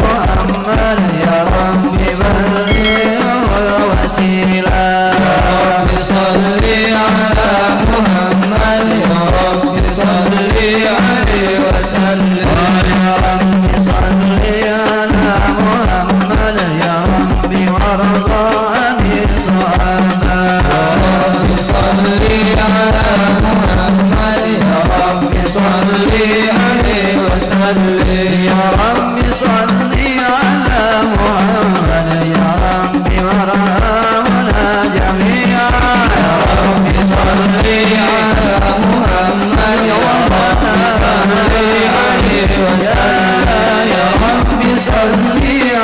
محمد يا رب بلغه الوسيلة. يا رب صل على محمد يا رب صل عليه وسلم. يا رب صل على محمد يا رب وارض عن الصحابة. يا رب صل على محمد يا رب صل عليه وسلم. يا رب صل على محمد يا رب وارحمنا جميعا. يا رب صل على محمد يا رب صل عليه وسلم. يا رب صل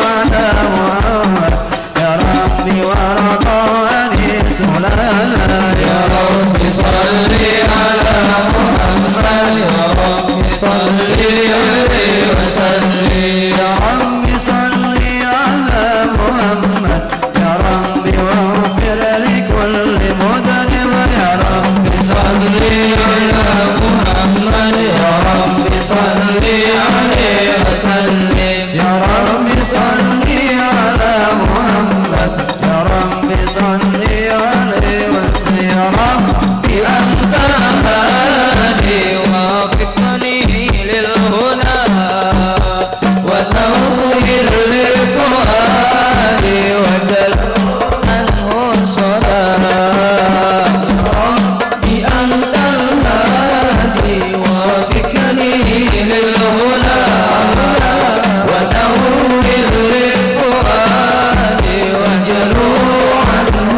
على محمد يا رب وارض عن السلالة. يا رب صل على محمد يا رب صل عليه وسلم. يا رب صل على محمد يا رب واغفر لكل مذنب. يا رب صل على محمد يا رب صل عليه وسلم. يا رب صل على محمد يا رب صل عليه وسلم. يا رب أنت هادي وافقني للهدى وتوهر للفؤاد وجل عنه الصلاة. ربي أنت الهادي وافقني للهدى وتوهر للفؤاد وجل عنه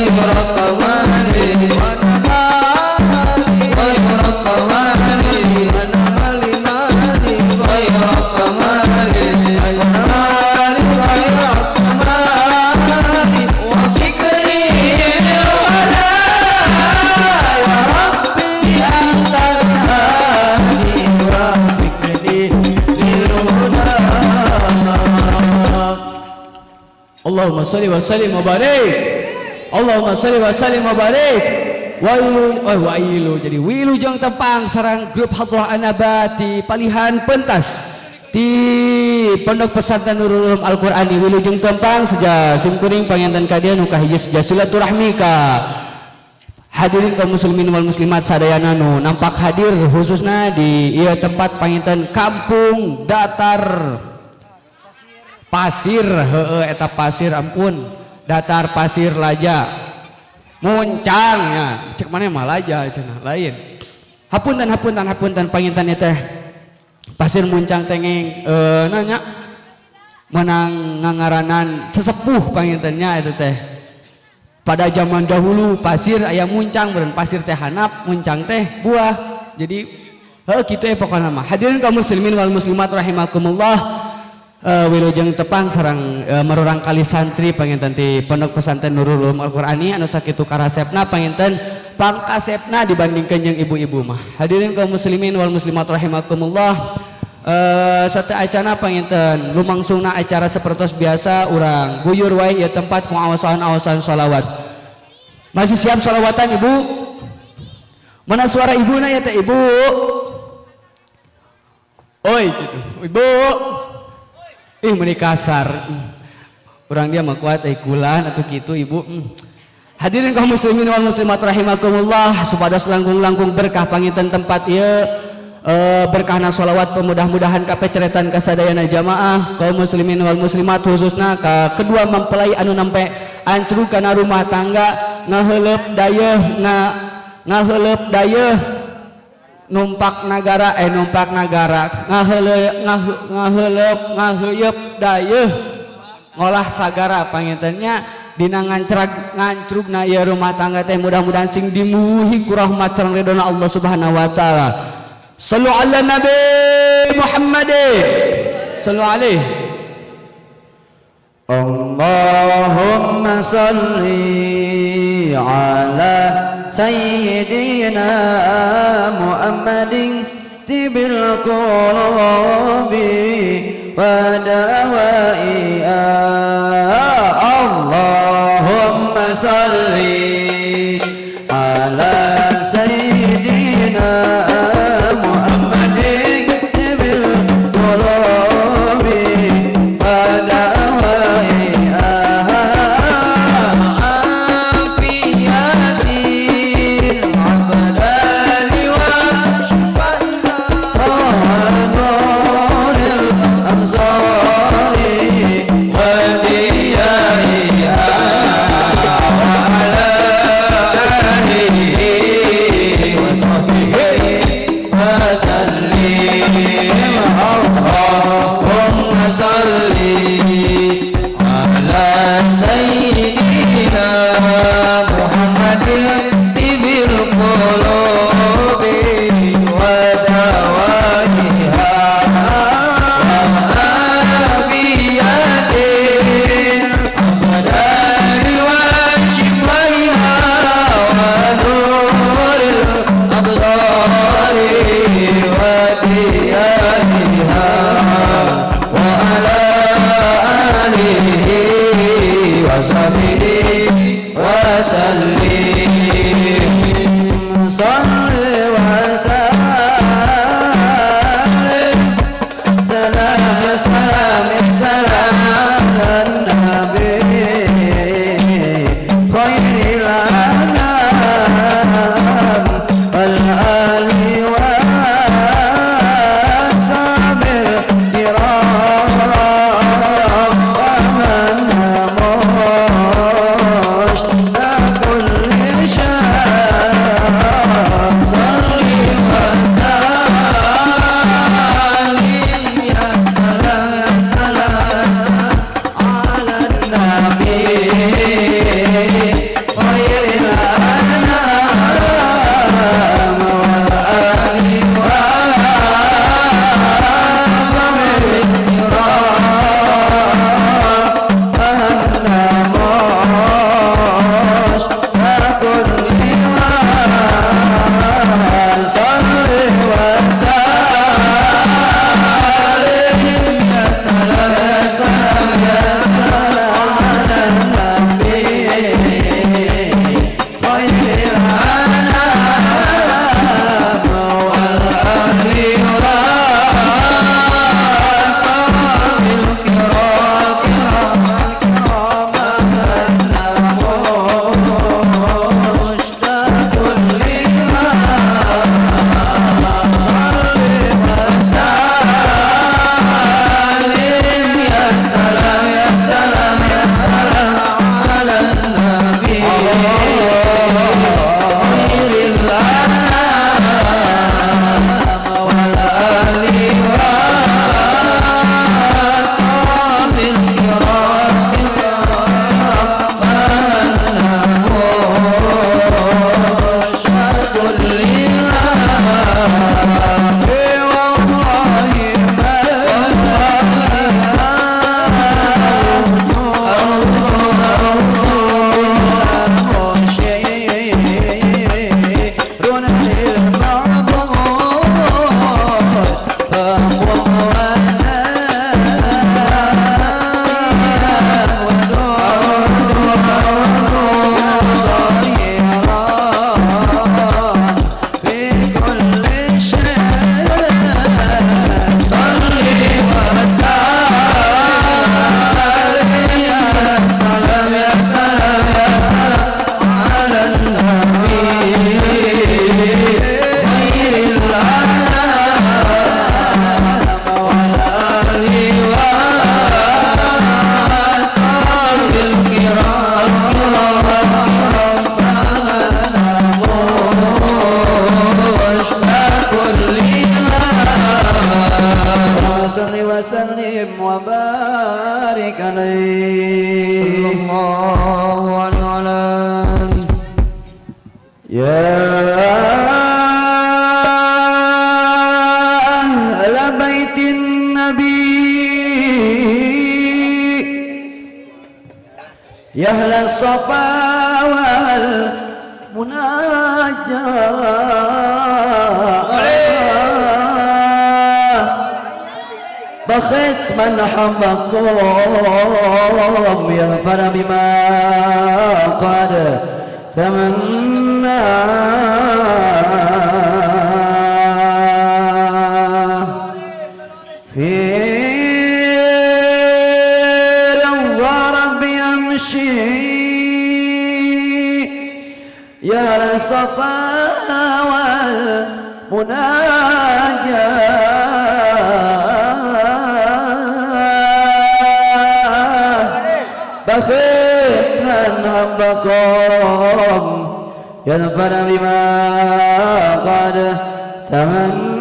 غير كمالي غير كمالي غير كمالي غير كمالي وفكري للهدى يا ربي أنت الهادي وفكري للهدى. Allahumma sholli wa sallim wa barik. Allahumma sholli wa sallim wa barik. Wailu jadi wilujeng tepang sareng grup Hadrah Annaba di palihan pentas di Pondok Pesantren Nurul Ulum Al-Qur'ani. Wilujeng tepang seja simkuring panginten kadieu nu kahiji seja silaturahmi ka hadirin kaum muslimin wal muslimat sadayana nu nampak hadir khususna di ieu tempat panginten Kampung Datar Pasir, heeh eta pasir ampun, Datar Pasir Laja Muncang ya, cek mana mah Laja cenah lain. Hapunten hapunten hapunten panginten ieu teh Pasir Muncang teh nanya menang ngangaranan sesepuh pangintennya itu teh. Pada zaman dahulu pasir aya muncang, beureun pasir teh hanap, muncang teh buah. Jadi heuh kitu pokona mah. Hadirin kaum muslimin wal muslimat rahimakumullah. Wilujeng tepang sareng marurang kali santri panginten ti Pondok Pesantren Nurul Ulum Al-Qur'ani anu sakitu karasepna panginten pangkasepna dibandingkeun jeung ibu-ibu mah. Hadirin kaum muslimin wal muslimat rahimakumullah. Sate acana panginten lumangsungna acara sapertos biasa urang guyur wae ieu tempat ku awasan-awasan sholawat. Masih siap sholawatan ibu? Mana suara ibuna ya teh ibu? Oi gitu. Ibu. Ih meni kasar. Urang dia mah kuat kulan atau gitu ibu. Hadirin kaum muslimin wal muslimat rahimakumullah, supados langkung-langkung berkah panginten tempat ieu, berkahna sholawat pemudah-mudahan kapeceretan kasadayana jamaah kaum muslimin wal muslimat khususna ka kedua mempelai anu nampe ancrug kana rumah tangga ngaheuleup dayeuh ngaheuleup dayeuh numpak nagara ngaheuleup ngaheuyeub dayeuh ngolah sagara pangintennya dina ngancrag ngancrugna ieu rumah tangga teh mudah-mudahan sing dimuhi ku rahmat sareng ridona Allah Subhanahu wa taala. Sallu ala Nabi Muhammad sallu alaihi. Allahumma salli ala Sayyidina Muhammadin tibil qulubi wa dawaiha. Allahumma salli ala Sayyidina Muhammadin tibil qulubi wa dawaiha. Salam عليه صلى الله عليه. يا أهل بيت النبي يا أهل الصفا والمناجاة بخت من حبكم يغفر بما قد تمنى في رضا ربي أمشي يا للصفا والمناجاة بخيت من حبكم يغفر بما قد تمنى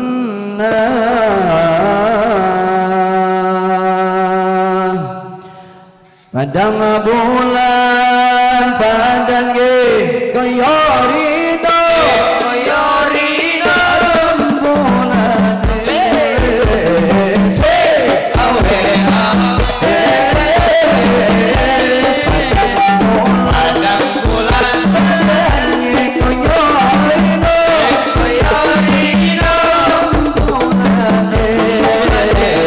Padang bulan padang kaya ridho Kaya ridho rembulan awe awe padang bulan kaya ridho kaya ridho rembulan awe awe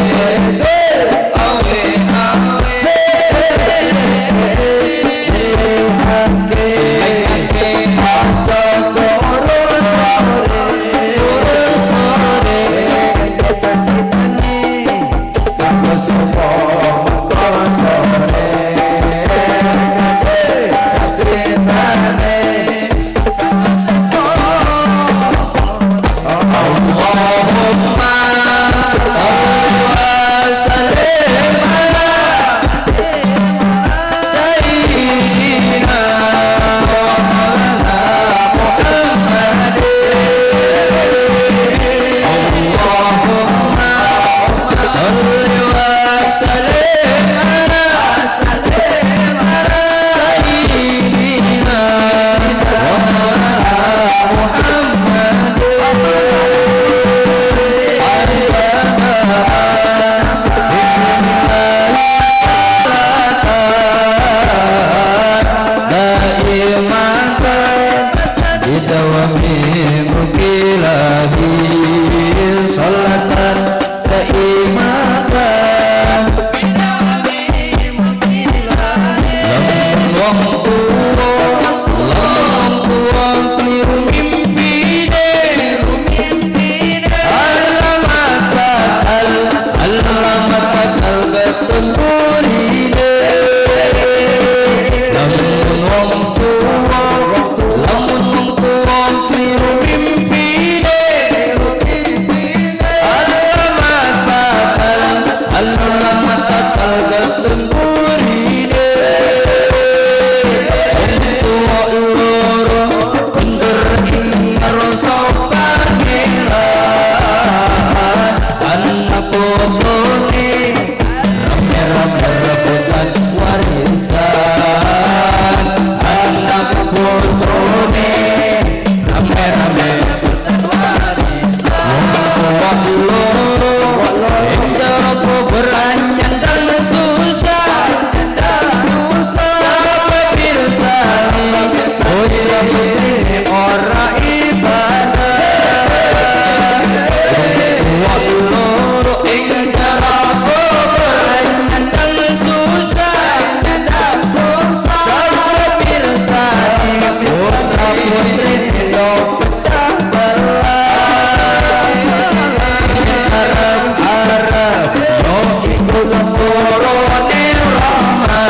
Turone rahmat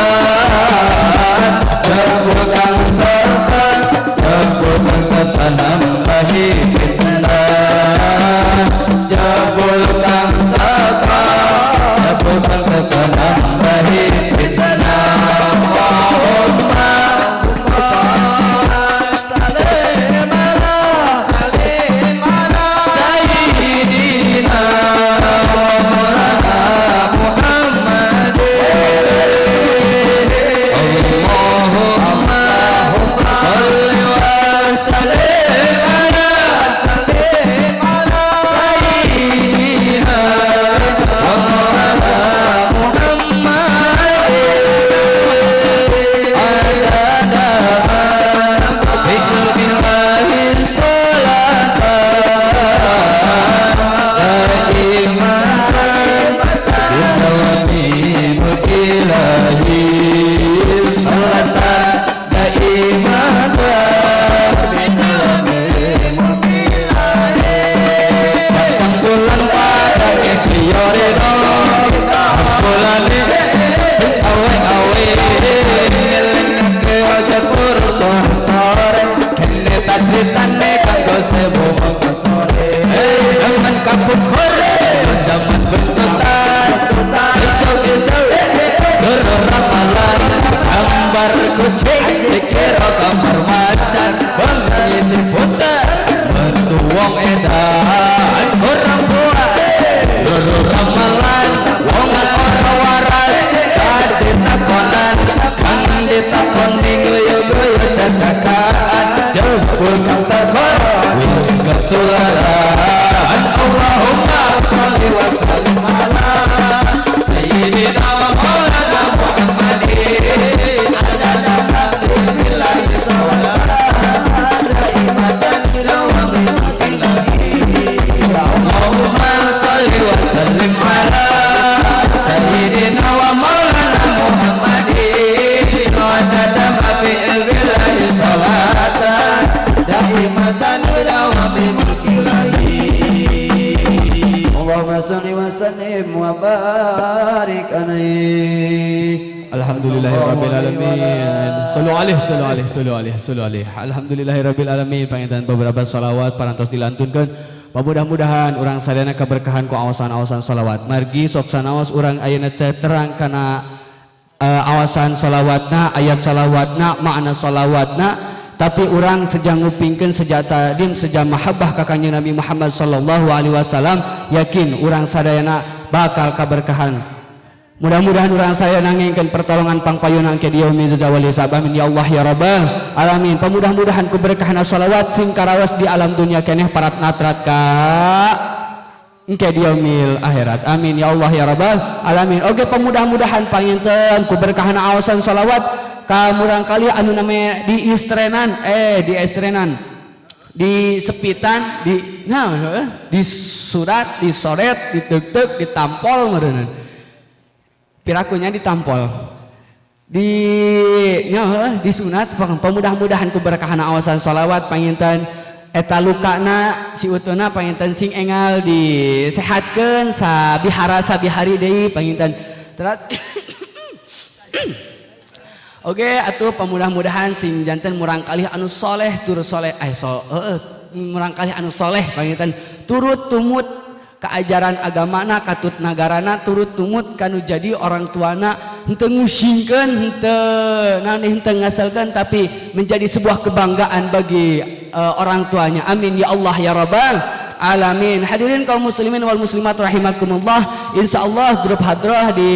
jebul kang tepat. sore kene tak critane kanggo sewu mengko sore jaman kapuk kore jaman bentutan esuk-esuk goro ramalan gambar kucing dikira gambar macan bengi diputer metu wong edan kurang kuat goro ramalan wong ora waras kate takonan kang ditakoni guyu-guyu cekakan jebul kang takon wis ketularan. Allahumma sholli wa sallim ala sayyidina wa maulana Muhammadin adada billahi sholatan daimatan dawami Allahumma sholli wa sallim ala sayyidina wa maulana Muhammadin adada billahi sholatan daimatan dawami. Allahumma sholli wa sallim wa barik alaihi. Alhamdulillahirabbil alamin. Sallu alaihi sallu alaihi sallu alaihi sallu alaihi. Alhamdulillahirabbil alamin. Panginten beberapa sholawat parantos dilantunkeun. Mudah-mudahan urang sadayana keberkahan ku awasan-awasan sholawat. Margi sok sanaos urang ayeuna teh terang kana awasan sholawatna, ayat sholawatna, makna sholawatna. Tapi orang sejak ngupingkeun sejak tadim sejak mahabbah ka Kanjeng Nabi Muhammad sallallahu alaihi wasallam yakin urang sadayana bakal kaberkahan. Mudah-mudahan urang sadayana ngengkeun pertolongan pangpayunan ke yaumi zawali hisab. Amin ya Allah ya rabbal alamin. Pemudah-mudahan keberkahan sholawat sing karawas di alam dunia keneh parat natrat ka engke di yaumil akhirat. Amin ya Allah ya rabbal alamin. Oke, pemudah-mudahan panginten keberkahan awasan sholawat kamurang kali anu namanya di istrenan di istrenan di sepitan di nah di surat disoret ditek-tek ditampol meureunna pirakunya ditampol di nya disunat. Pemudah-mudahan keberkahan awasan sholawat panginten eta lukana si utuna panginten sing engal disehatkeun sabihara sabihari deui panginten terus. Oke, atuh pemudah-mudahan sing janten murang kalih anu soleh tur soleh murang kalih anu soleh panginten turut tumut keajaran agamana katut nagarana turut tumut kanu jadi orang tuana henteu ngusingkeun henteu naon henteu ngaselkeun tapi menjadi sebuah kebanggaan bagi orang tuanya. Amin ya Allah ya rabbal alamin. Hadirin kaum muslimin wal muslimat rahimakumullah, insyaallah grup hadrah di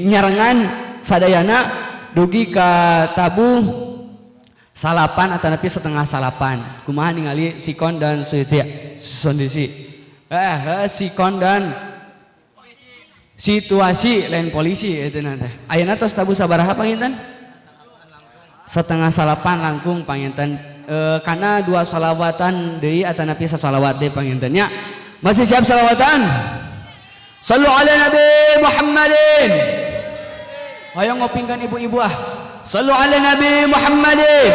nyarengan sadayana dugi ka tabuh salapan atau nepi setengah salapan. Kumaha ningali sikon dan kondisi sikon dan situasi lain polisi itu nanti. Ayeuna tos tabuh sabaraha panginten? Setengah salapan langkung panginten karena dua salawatan deui atau nepi sasalawat deui panginten nya. Masih siap salawatan? Sallu ala Nabi Muhammadin. Ayo ngopingkan ibu-ibu ah. Sallu ala Nabi Muhammadin.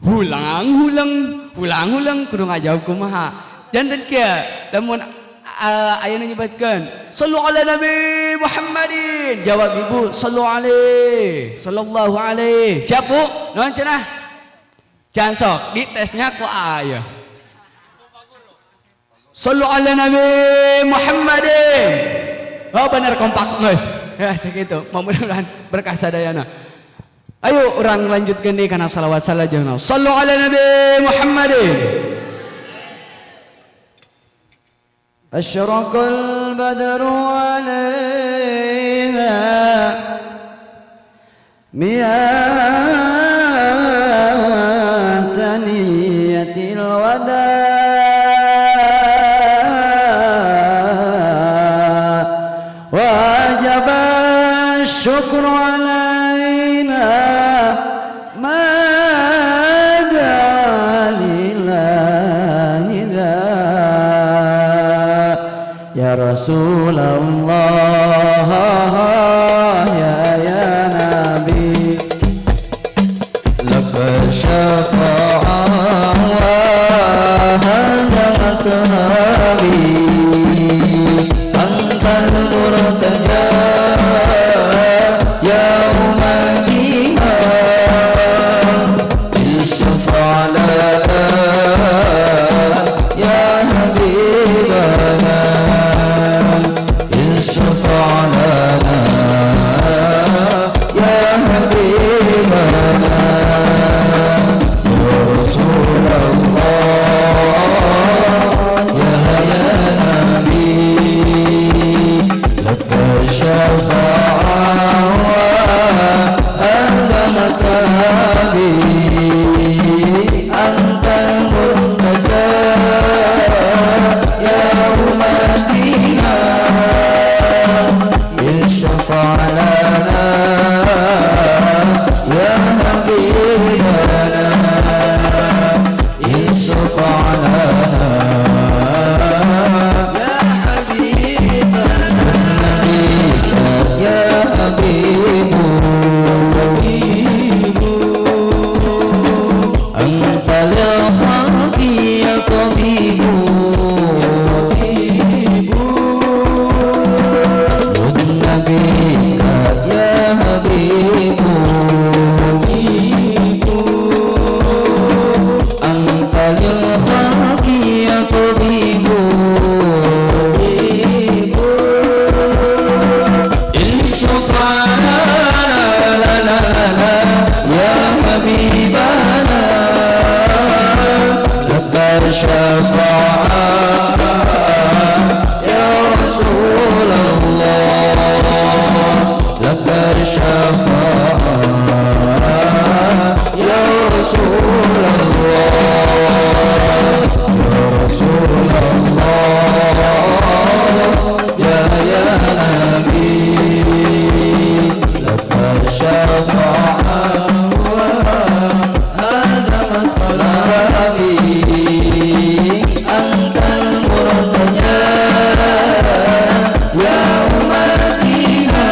Hulang hulang hulang hulang kudu ngajawab kumaha. Janten kieu lamun ayeuna nyebatkeun sallu ala Nabi Muhammadin. Jawab ibu sallu alaihi sallallahu alaihi. Siap Bu? Naon cenah? Jangan sok ditesnya ku aya. Sallu ala Nabi Muhammadin. Oh bener kompak geus. Ya segitu, mudah-mudahan berkah sadayana. Ayo orang lanjutkan nih karena salawat salajengna. Sallu ala Nabi Muhammadin. Asyraqal badru alaina miya thaniyatil wada. Wajib syukur alaina ma lillahi ya Rasulullah ya Nabi laka syafa'ah wa hadathabi antal murtaja. حبيبنا لك الشفاعة يا رسول الله لك الشفاعة يا رسول الله يا رسول الله يا يا نبي لك الشفاعة هذا مطلبي أنت المرتجى يوم الزينة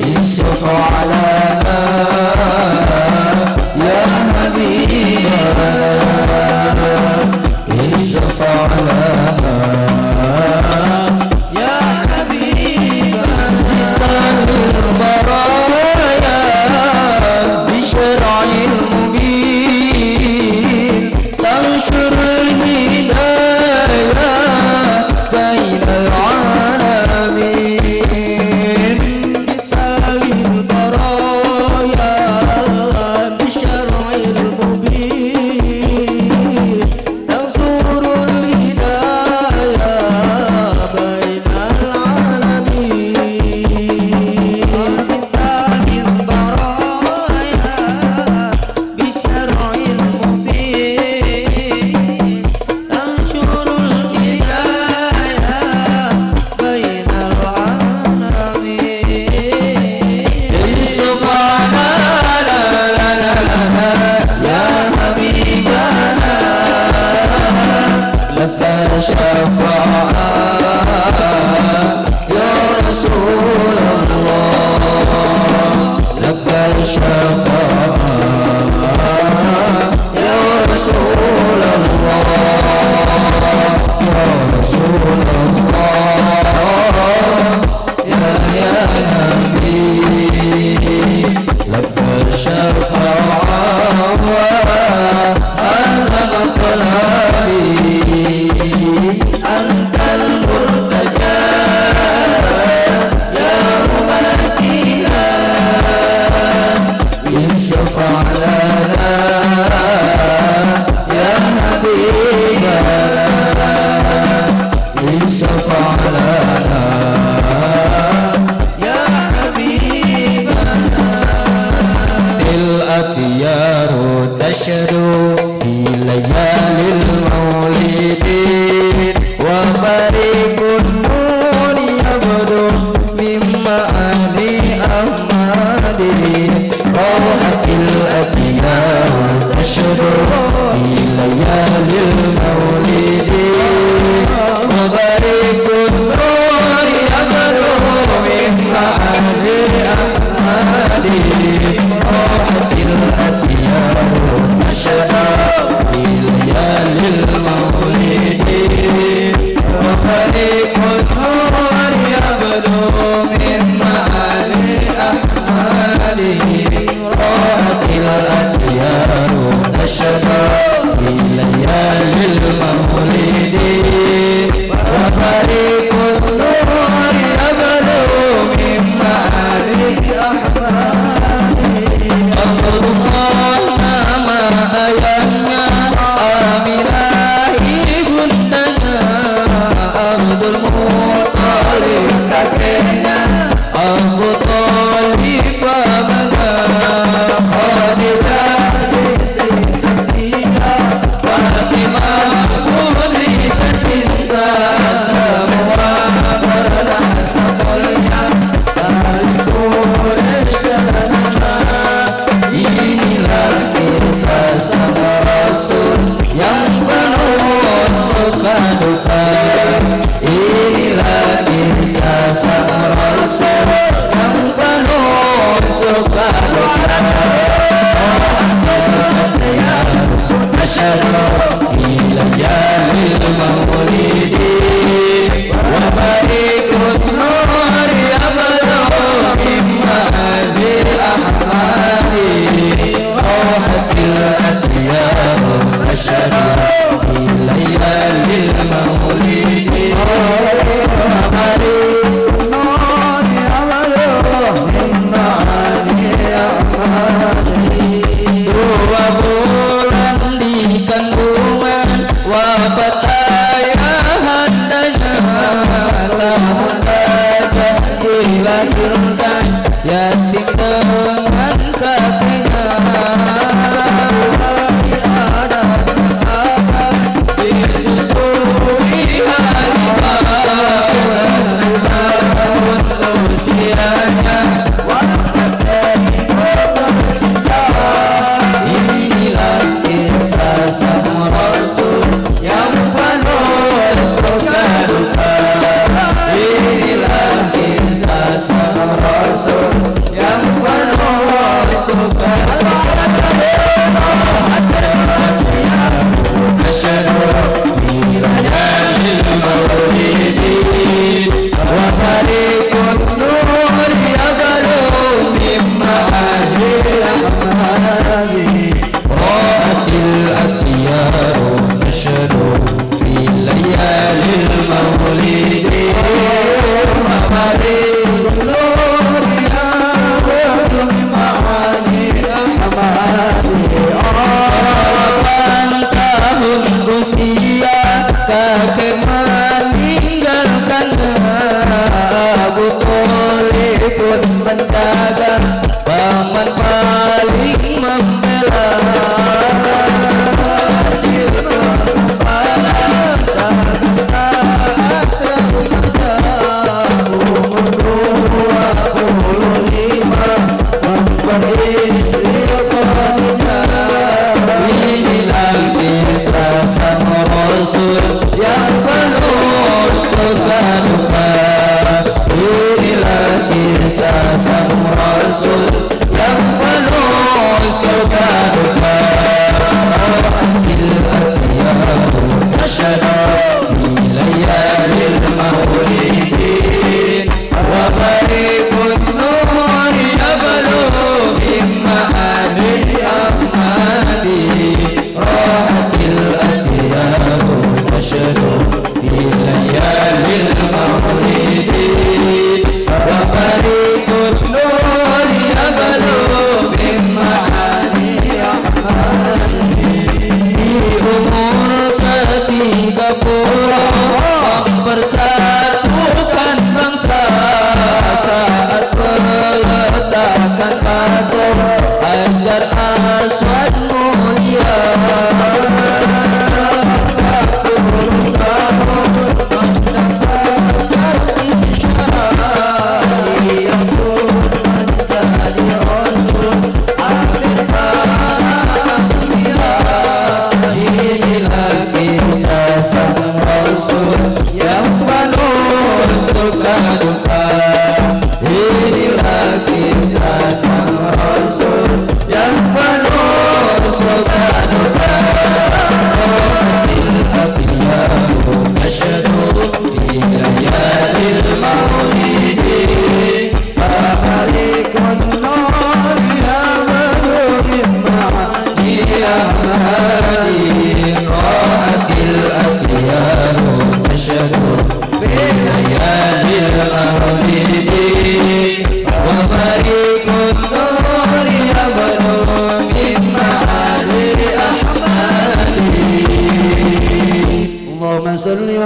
يشفع على يا حبيبنا يشفع لنا يا حبيبنا البرايا بشرع المبين تنشر الهدايا بين العالمين جئت للبرايا بشرع المبين تنصر الهدايا بين العالمين جئت للبرايا بشرع المبين تنشر الهدايا بين العالمين اشفع لنا لنا لنا يا حبيبنا لك الشفاعة يا رسول الله لك الشفاعة يا رسول الله يا رسول الله يا يا نبي لك الشفاعة هذا مطلبي أنت المرتجى يوم الزينة يشفع لنا يا حبيبنا يشفع لنا يا حبيبنا الأطيار تشدو في ليالي المولد وبريق النور يبدو من معاني أحمد روحت الأطيار تشدو في ليالي المولد وبريق النور يبدو من معاني أحمد راحت الأطيار تشدو في ليالي المولد وبريق النور يبدو من معالي أحمد راحت الأطيار تشدو في ليالي المولد وبريق النور يبدو من معالي أحمد Allah nama ayahnya Aminah ibundanya Abdul Muthalib kakeknya Abu Thalib pamannya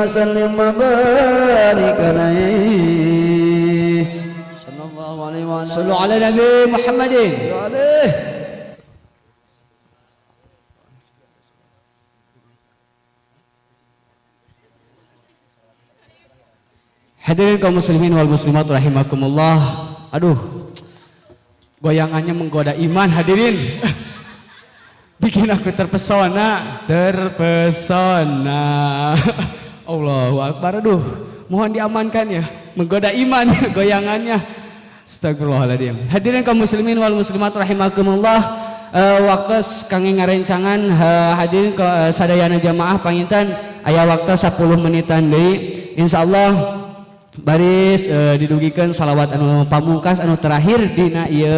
وسلم وبارك عليه صلى الله عليه وعلى صلوا على نبي محمد عليه. Hadirin kaum muslimin wal muslimat rahimakumullah. Aduh, goyangannya menggoda iman hadirin. Bikin aku terpesona, terpesona. Allahu Akbar. Aduh, mohon diamankan ya, menggoda iman goyangannya. Astagfirullahaladzim. Hadirin kaum muslimin wal muslimat rahimakumullah. Waktu kangge ngarencangan hadirin sadayana jamaah panginten aya waktu 10 menitan deui. Insyaallah baris didugikeun salawat anu pamungkas anu terakhir dina ieu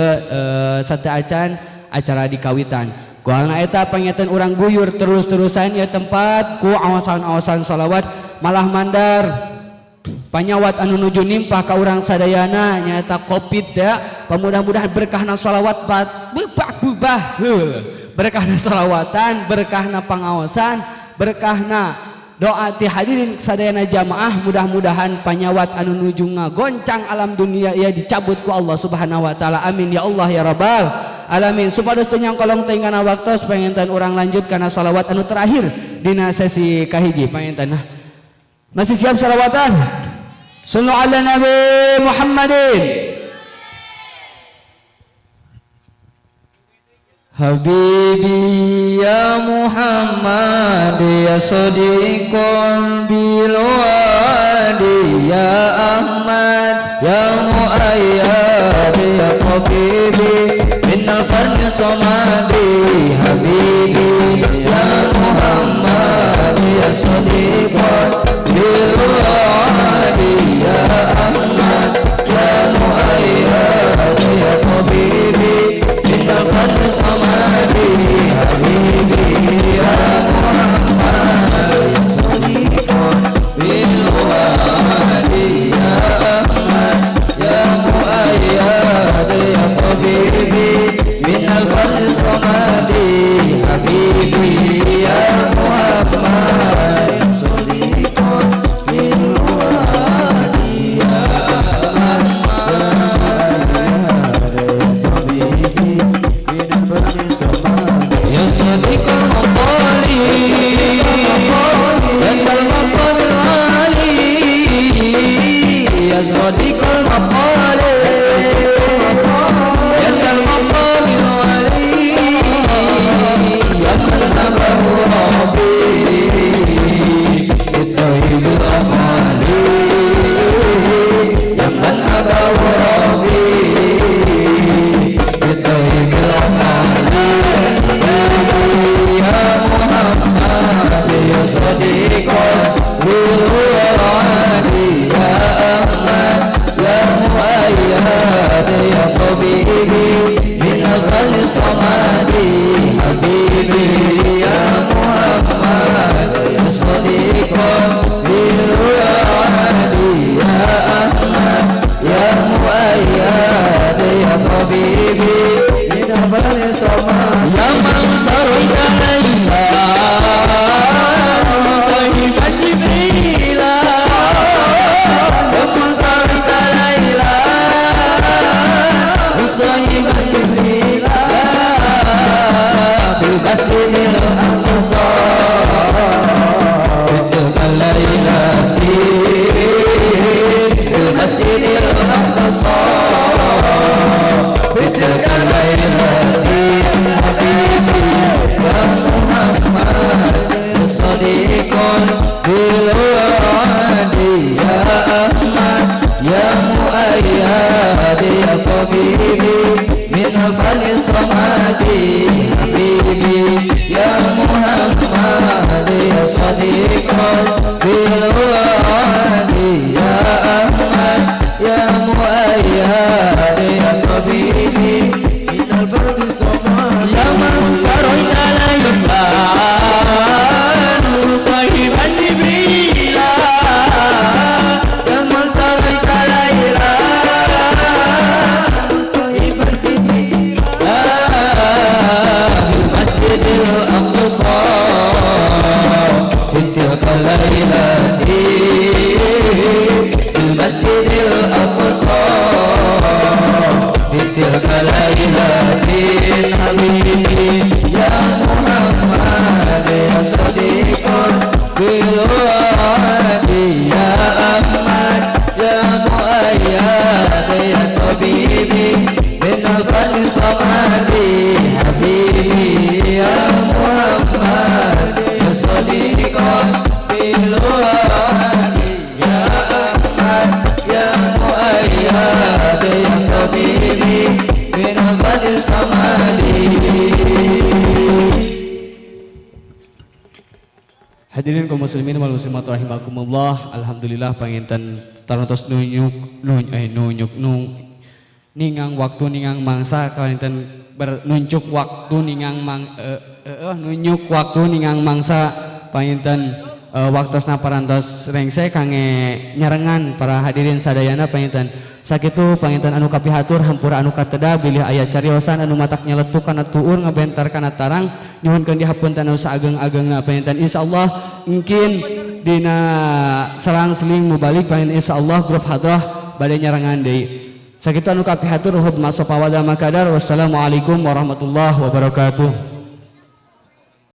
sateuacan acara di kawitan. Kualna eta panginten urang guyur terus-terusan ya tempat ku awasan-awasan salawat malah mandar panyawat anu nuju nimpah ka urang sadayana nyaeta Covid ya. Pamudah-mudahan berkahna salawat bebah berkahna salawatan, berkahna pangaosan, berkahna doa ti hadirin sadayana jamaah, mudah-mudahan panyawat anu nuju ngagoncang alam dunia ia dicabut ku Allah Subhanahu wa taala. Amin ya Allah ya rabbal alamin. Supados teu nyangkolong teuing kana waktos panginten urang lanjut kana salawat anu terakhir dina sesi kahiji panginten. Masih siap salawatan? Sallu ala Nabi Muhammadin. Habibi ya Muhammad ya sadiqon bilwadi ya Ahmad ya Muayyad ya Tabibi minal farni Somadi habibi ya Muhammad ya sadiqan bil wa'di ya Ahmad ya Muayyad ya tabibi innal fadl somadi habibi ya Muhammad ya sadiqan bil wa'di ya Ahmad ya Muayyad ya tabibi minal fadl somadi habibi ya Muhammad ya sadiqan bil wa'di ya Ahmad ya tabibi minal fadl somadi ya sadiqan maqali ya al-maqamil ali ya sadiqal maqali ya al-maqamil ali ya man habahu rabbi bitayyibil afali ya man habahu rabbi bitayyibil afali ya Muhammad ya sadiqan bil wa'di ya Ahmad ya Muayyad ya tabibi min al-ghali samadi habibi ya Muhammad ya sadiqan bil wa'di ya Ahmad ya Muayyad ya tabibi min al-ghali samadi ya man sarayta laila sahiban jibrila ya man sarayta laila sahiban jibrila bil masjidil aqsa tilka lailati bil masjidil aqsa tilka lailati habibi ya Muhammad sadiqan bil wa'di ya Ahmad ya Muayyad ya tabibi min al-fani samadi habibi ya Muhammad ya sadiqan bil wa'di ya Ahmad ya Muayyad ya tabibi min al-fani samadi ya man sarayta laila sahiban jibrila ya man sarayta laila sahiban jibrila bil masjidil aqsa fi tilka lailati bil masjidil aqsa fi tilka lailati habibi ya Muhammad ya sadiqan bil wa'di ya Ahmad ya Muayyad ya tabibi min al-fadli samadi habibi ya Muhammad ya sadiqan bil wa'di ya Ahmad ya Muayyad ya tabibi min al-fadli samadi. Hadirin kaum muslimin wal muslimat rahimakumullah. Alhamdulillah panginten tarantos nunyuk nunyuk nung ningang waktu ningang mangsa panginten bernuncuk waktu ningang mang nunyuk waktu ningang mangsa panginten waktosna parantos rengse kangge nyarengan para hadirin sadayana panginten. Sakitu panginten anu kapihatur hampura anu kateda bilih aya cariosan anu matak nyeletuk kana tuur ngabentar kana tarang nyuhunkeun dihapunten anu saageng-agengna panginten. Insyaallah mungkin dina serang seling mubalik panginten insyaallah grup hadrah bade nyarengan deui. Sakitu anu kapihatur hudma sopawada makadar. Wassalamualaikum warahmatullahi wabarakatuh.